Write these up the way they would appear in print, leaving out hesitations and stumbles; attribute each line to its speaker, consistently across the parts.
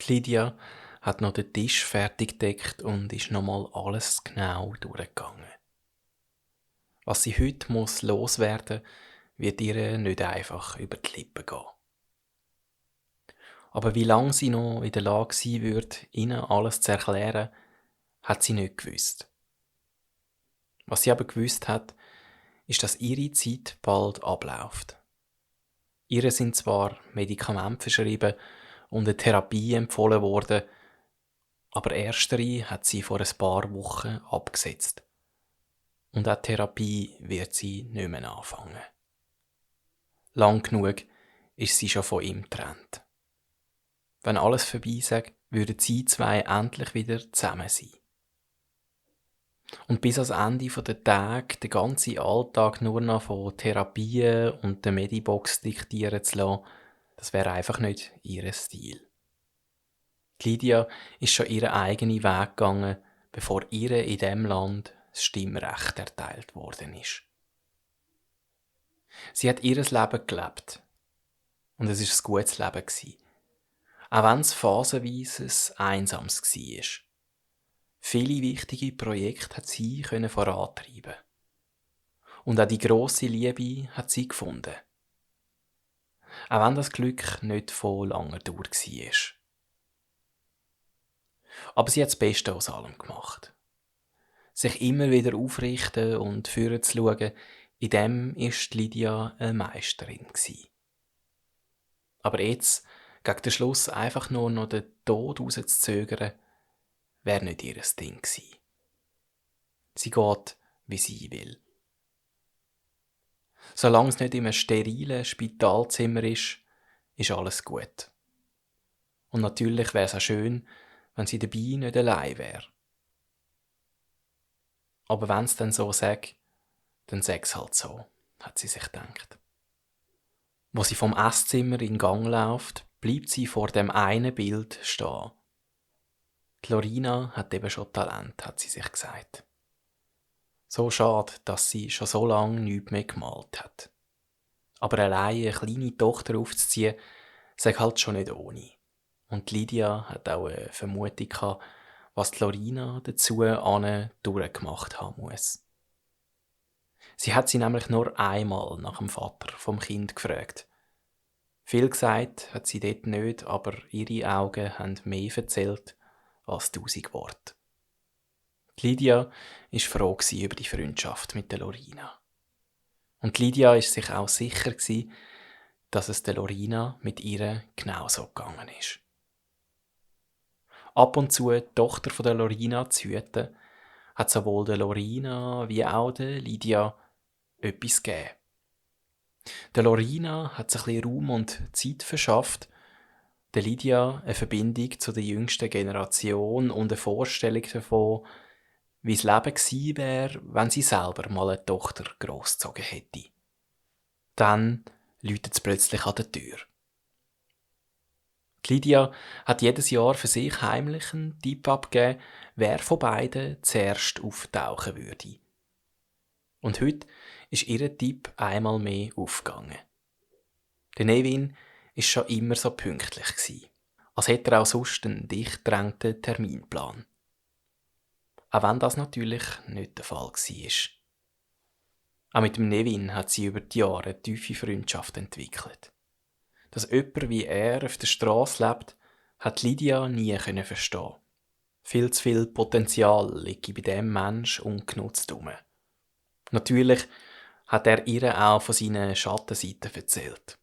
Speaker 1: Die Lydia hat noch den Tisch fertig gedeckt und ist nochmal alles genau durchgegangen. Was sie heute muss loswerden, wird ihr nicht einfach über die Lippen gehen. Aber wie lange sie noch in der Lage sein wird, ihnen alles zu erklären, hat sie nicht gewusst. Was sie aber gewusst hat, ist, dass ihre Zeit bald abläuft. Ihr sind zwar Medikamente verschrieben und eine Therapie empfohlen worden, aber erstere hat sie vor ein paar Wochen abgesetzt. Und auch die Therapie wird sie nicht mehr anfangen. Lang genug ist sie schon von ihm getrennt. Wenn alles vorbei sei, würden sie zwei endlich wieder zusammen sein. Und bis ans Ende der Tage den ganzen Alltag nur noch von Therapien und der Medibox diktieren zu lassen, das wäre einfach nicht ihr Stil. Die Lydia ist schon ihren eigenen Weg gegangen, bevor ihr in diesem Land das Stimmrecht erteilt worden ist. Sie hat ihr Leben gelebt. Und es war ein gutes Leben gewesen. Auch wenn es phasenweise ein einsames war. Viele wichtige Projekte hat sie vorantreiben. Und auch die grosse Liebe hat sie gefunden. Auch wenn das Glück nicht von langer Dauer war. Aber sie hat das Beste aus allem gemacht. Sich immer wieder aufrichten und führen zu schauen, in dem war Lydia eine Meisterin gewesen. Aber jetzt, gegen den Schluss einfach nur noch den Tod rauszuzögern, wäre nicht ihr Ding gewesen. Sie geht, wie sie will. Solange es nicht in einem sterilen Spitalzimmer ist alles gut. Und natürlich wäre es auch schön, wenn sie dabei nicht allein wäre. Aber wenn es dann so sagt, dann sag es halt so, hat sie sich gedacht. Wo sie vom Esszimmer in Gang läuft, bleibt sie vor dem einen Bild stehen. Die Lorina hat eben schon Talent, hat sie sich gesagt. So schade, dass sie schon so lange nichts mehr gemalt hat. Aber allein eine kleine Tochter aufzuziehen, sei halt schon nicht ohne. Und Lydia hat auch eine Vermutung gehabt, was die Lorina dazu durchgemacht haben muss. Sie hat sie nämlich nur einmal nach dem Vater vom Kind gefragt. Viel gesagt hat sie dort nicht, aber ihre Augen haben mehr erzählt als 1000 Worte. Lydia war froh über die Freundschaft mit der Lorina. Und Lydia war sich auch sicher, dass es der Lorina mit ihr genauso gegangen ist. Ab und zu die Tochter von der Lorina zu hüten, hat sowohl der Lorina wie auch der Lydia etwas gegeben. Der Lorina hat sich ein bisschen Raum und Zeit verschafft, der Lydia eine Verbindung zu der jüngsten Generation und eine Vorstellung davon, wie das Leben gewesen wäre, wenn sie selber mal eine Tochter großgezogen hätte. Dann läutet es plötzlich an der Tür. Die Lydia hat jedes Jahr für sich heimlich einen Tipp abgegeben, wer von beiden zuerst auftauchen würde. Und heute ist ihr Tipp einmal mehr aufgegangen. Der Nevin war schon immer so pünktlich gewesen, als hätte er auch sonst einen dicht gedrängten Terminplan. Auch wenn das natürlich nicht der Fall war. Auch mit dem Nevin hat sie über die Jahre eine tiefe Freundschaft entwickelt. Dass jemand wie er auf der Straße lebt, hat Lydia nie verstehen. Viel zu viel Potenzial liegt bei diesem Mensch ungenutzt herum. Natürlich hat er ihr auch von seinen Schattenseiten erzählt.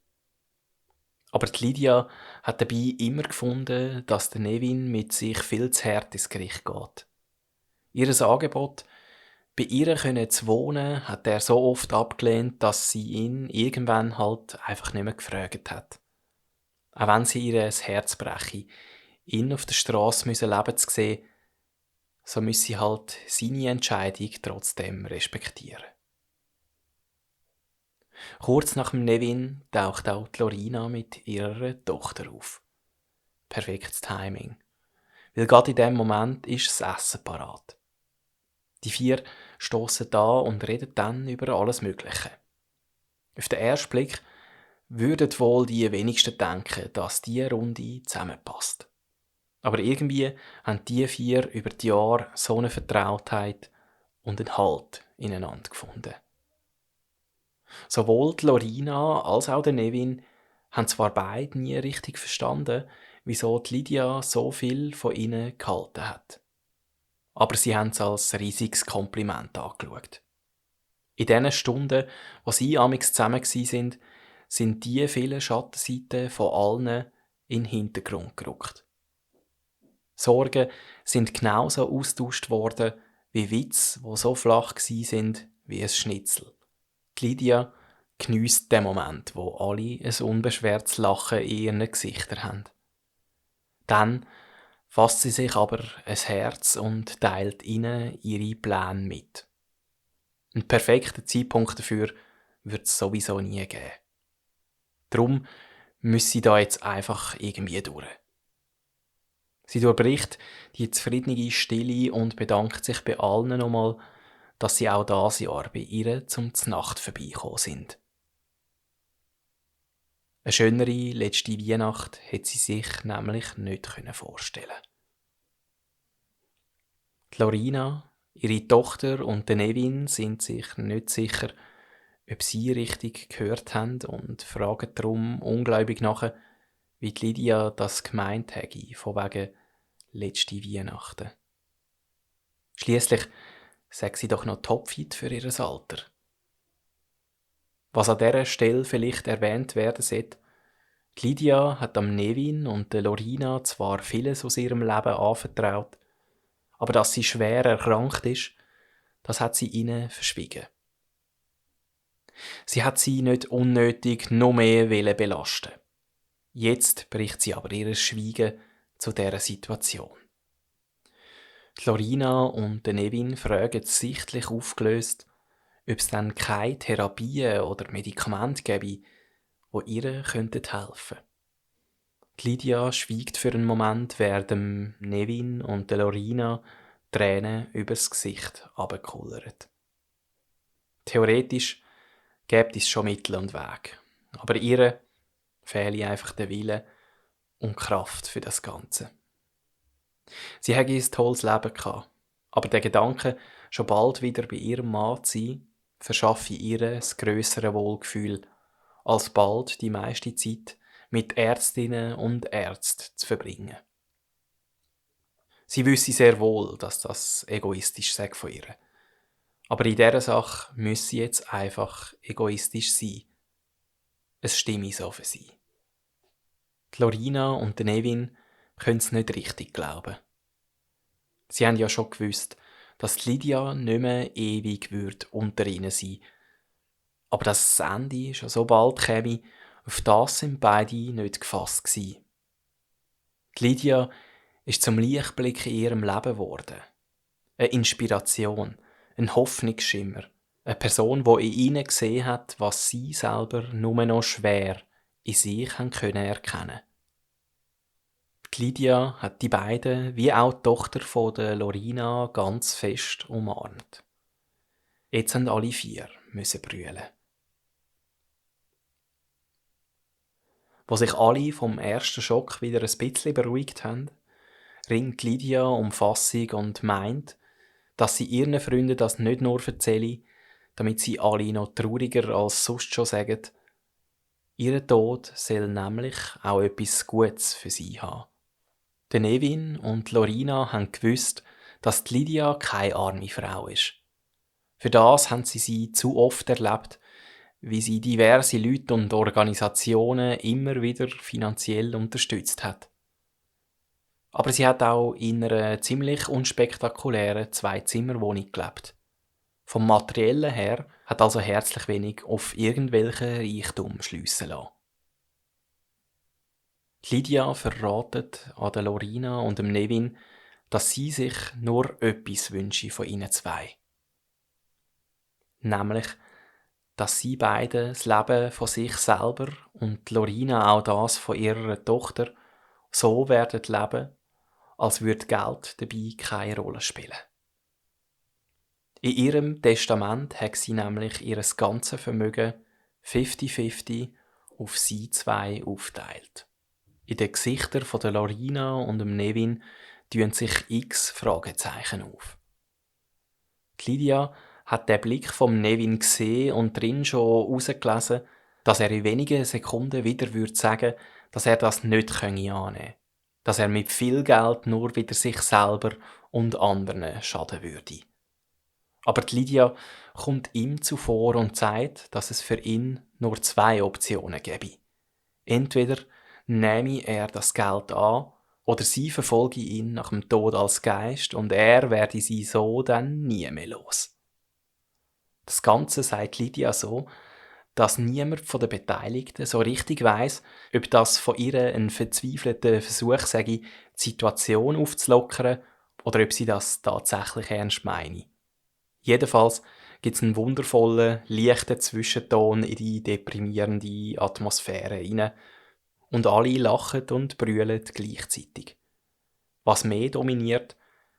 Speaker 1: Aber die Lydia hat dabei immer gefunden, dass der Nevin mit sich viel zu hart ins Gericht geht. Ihr Angebot, bei ihr zu wohnen, hat er so oft abgelehnt, dass sie ihn irgendwann halt einfach nicht mehr gefragt hat. Auch wenn sie ihr das Herz breche, ihn auf der Straße leben zu sehen, so müsse sie halt seine Entscheidung trotzdem respektieren. Kurz nach dem Nevin taucht auch die Lorina mit ihrer Tochter auf. Perfektes Timing. Weil gerade in dem Moment ist das Essen parat. Die vier stossen da und reden dann über alles Mögliche. Auf den ersten Blick würden wohl die wenigsten denken, dass diese Runde zusammenpasst. Aber irgendwie haben die vier über die Jahre so eine Vertrautheit und einen Halt ineinander gefunden. Sowohl die Lorina als auch der Nevin haben zwar beide nie richtig verstanden, wieso die Lydia so viel von ihnen gehalten hat. Aber sie haben es als riesiges Kompliment angeschaut. In den Stunden, wo sie amigs zusammen sind die vielen Schattenseiten von allen in den Hintergrund gerückt. Sorgen sind genauso austauscht worden wie Witze, wo so flach sind wie ein Schnitzel. Die Lydia geniesst den Moment, wo alle ein unbeschwertes Lachen in ihren Gesichtern haben. Dann fasst sie sich aber ein Herz und teilt ihnen ihre Pläne mit. Einen perfekten Zeitpunkt dafür wird es sowieso nie geben. Darum müsse sie da jetzt einfach irgendwie durch. Sie durchbricht die zufriedene Stille und bedankt sich bei allen nochmal, dass sie auch dieses Jahr bei ihr zum Znacht vorbeigekommen sind. Eine schönere letzte Weihnacht hätte sie sich nämlich nicht vorstellen können. Die Lorina, ihre Tochter und der Nevin sind sich nicht sicher, ob sie richtig gehört haben und fragen darum ungläubig nach, wie die Lydia das gemeint hätte, von wegen letzte Weihnachten. Schliesslich sagt sie doch noch topfit für ihr Alter. Was an dieser Stelle vielleicht erwähnt werden sollte: die Lydia hat am Nevin und der Lorina zwar vieles aus ihrem Leben anvertraut, aber dass sie schwer erkrankt ist, das hat sie ihnen verschwiegen. Sie hat sie nicht unnötig noch mehr belasten. Jetzt bricht sie aber ihr Schweigen zu dieser Situation. Die Lorina und der Nevin fragen sichtlich aufgelöst, ob es dann keine Therapien oder Medikamente gäbe, die ihr helfen könnten. Die Lydia schweigt für einen Moment, während dem Nevin und der Lorina Tränen übers Gesicht runterkullern. Theoretisch gäbe es schon Mittel und Weg, aber ihr fehle einfach der Wille und die Kraft für das Ganze. Sie hätte ein tolles Leben gehabt, aber der Gedanke, schon bald wieder bei ihrem Mann zu sein, verschaffe ihr ein grösseres Wohlgefühl, als bald die meiste Zeit mit Ärztinnen und Ärzten zu verbringen. Sie wüsste sehr wohl, dass das egoistisch sei von ihr. Aber in dieser Sache müsse sie jetzt einfach egoistisch sein. Es stimme so für sie. Die Lorina und der Nevin können es nicht richtig glauben. Sie haben ja schon gewusst, dass die Lydia nicht mehr ewig unter ihnen sein. Aber dass das Ende schon so bald käme, auf das sind beide nicht gefasst gewesen. Die Lydia ist zum Lichtblick in ihrem Leben geworden. Eine Inspiration, ein Hoffnungsschimmer, eine Person, die in ihnen gesehen hat, was sie selber nur noch schwer in sich haben können erkennen. Die Lydia hat die beiden, wie auch die Tochter von der Lorina, ganz fest umarmt. Jetzt haben alle vier müssen brüllen. Wo sich alle vom ersten Schock wieder ein bisschen beruhigt haben, ringt Lydia um Fassung und meint, dass sie ihren Freunden das nicht nur erzähle, damit sie alle noch trauriger als sonst schon sagen. Ihr Tod soll nämlich auch etwas Gutes für sie haben. Der Nevin und Lorina haben gewusst, dass die Lydia keine arme Frau ist. Für das haben sie zu oft erlebt, wie sie diverse Leute und Organisationen immer wieder finanziell unterstützt hat. Aber sie hat auch in einer ziemlich unspektakulären Zwei-Zimmer-Wohnung gelebt. Vom Materiellen her hat also herzlich wenig auf irgendwelchen Reichtum schliessen lassen. Lydia verratet an der Lorina und dem Nevin, dass sie sich nur etwas wünsche von ihnen zwei. Nämlich, dass sie beide das Leben von sich selber und Lorina auch das von ihrer Tochter so werden leben, als würde Geld dabei keine Rolle spielen. In ihrem Testament hat sie nämlich ihr ganzes Vermögen 50-50 auf sie zwei aufgeteilt. In den Gesichtern von der Lorina und dem Nevin tun sich x Fragezeichen auf. Die Lydia hat den Blick vom Nevin gesehen und drin schon herausgelesen, dass er in wenigen Sekunden wieder sagen würde, dass er das nicht annehmen könne. Dass er mit viel Geld nur wieder sich selber und anderen schaden würde. Aber die Lydia kommt ihm zuvor und sagt, dass es für ihn nur 2 Optionen gäbe. Entweder nehme er das Geld an, oder sie verfolge ihn nach dem Tod als Geist und er werde sie so dann nie mehr los. Das Ganze sagt Lydia so, dass niemand von den Beteiligten so richtig weiss, ob das von ihr ein verzweifelter Versuch sei, die Situation aufzulockern oder ob sie das tatsächlich ernst meine. Jedenfalls gibt es einen wundervollen, leichten Zwischenton in die deprimierende Atmosphäre hinein und alle lachen und brüllen gleichzeitig. Was mehr dominiert,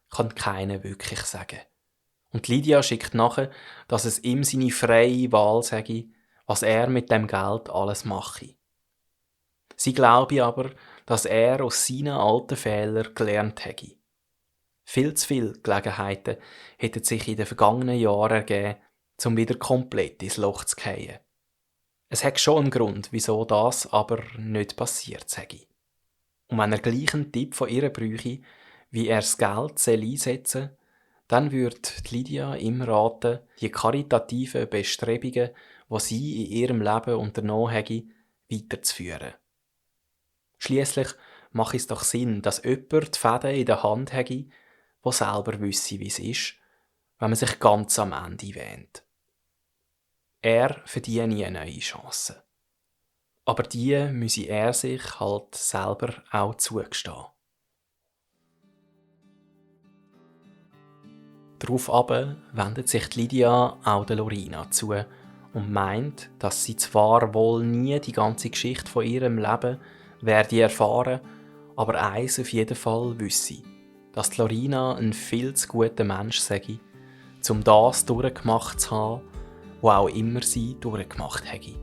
Speaker 1: kann keiner wirklich sagen. Und Lydia schickt nachher, dass es ihm seine freie Wahl sage, was er mit dem Geld alles mache. Sie glaube aber, dass er aus seinen alten Fehlern gelernt hätte. Viel zu viele Gelegenheiten hätten sich in den vergangenen Jahren ergeben, um wieder komplett ins Loch zu fallen. Es hat schon einen Grund, wieso das aber nicht passiert sei. Und wenn er gleich einen Tipp von ihr bräuchte, wie er das Geld einsetzen soll, dann würde Lydia ihm raten, die karitativen Bestrebungen, die sie in ihrem Leben unternommen hätte, weiterzuführen. Schliesslich macht es doch Sinn, dass jemand die Fäden in der Hand hätte, der selber wisse, wie es ist, wenn man sich ganz am Ende wähnt. Er verdiene eine neue Chance. Aber die müsse er sich halt selber auch zugestehen. Daraufhin wendet sich Lydia auch der Lorina zu und meint, dass sie zwar wohl nie die ganze Geschichte von ihrem Leben werde erfahren, aber eins auf jeden Fall wisse, dass die Lorina ein viel zu guter Mensch sei, um das durchgemacht zu haben, was auch immer sie durchgemacht hätte.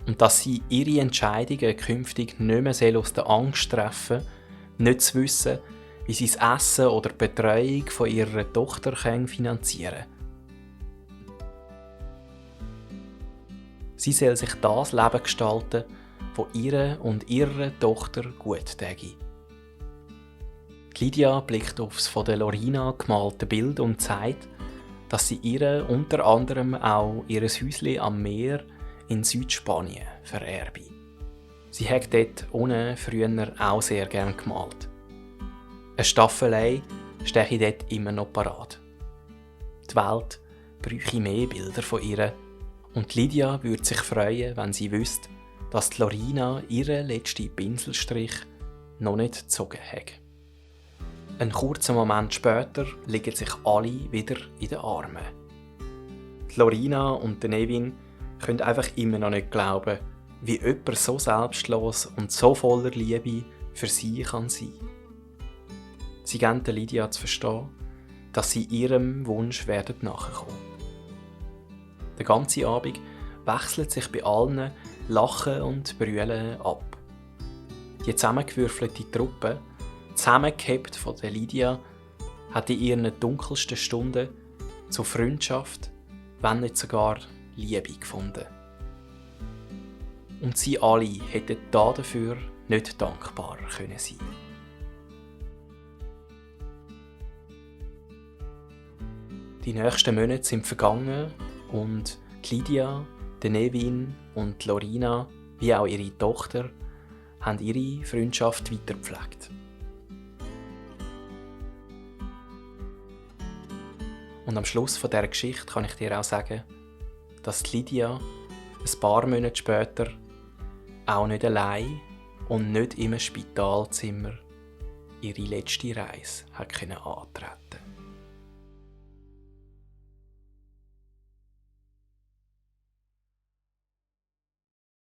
Speaker 1: Und dass sie ihre Entscheidungen künftig nicht mehr aus der Angst treffen soll, nicht zu wissen, wie sie das Essen oder die Betreuung von ihrer Tochter finanzieren können. Sie soll sich das Leben gestalten, das ihr und ihrer Tochter gut täte. Lydia blickt aufs von der Lorina gemalte Bild und sagt, dass sie ihr unter anderem auch ihr Häuschen am Meer in Südspanien vererbe. Sie hat dort unten früher auch sehr gern gemalt. Eine Staffelei stehe dort immer noch parat. Die Welt bräuchte mehr Bilder von ihr und Lydia würde sich freuen, wenn sie wüsste, dass die Lorina ihren letzten Pinselstrich noch nicht gezogen hat. Einen kurzen Moment später liegen sich alle wieder in den Armen. Die Lorina und der Nevin können einfach immer noch nicht glauben, wie jemand so selbstlos und so voller Liebe für sie kann sein. Sie geben der Lydia zu verstehen, dass sie ihrem Wunsch werden nachkommen. Der ganze Abend wechselt sich bei allen Lachen und Brüllen ab. Die zusammengewürfelte Truppe, zusammengehebt von der Lydia, hat in ihren dunkelsten Stunden zu Freundschaft, wenn nicht sogar Liebe gefunden. Und sie alle hätten dafür nicht dankbarer können sein. Die nächsten Monate sind vergangen und Lydia, der Nevin und Lorina, wie auch ihre Tochter, haben ihre Freundschaft weitergepflegt. Und am Schluss von dieser Geschichte kann ich dir auch sagen, dass Lydia ein paar Monate später auch nicht allein und nicht im Spitalzimmer ihre letzte Reise antreten konnte.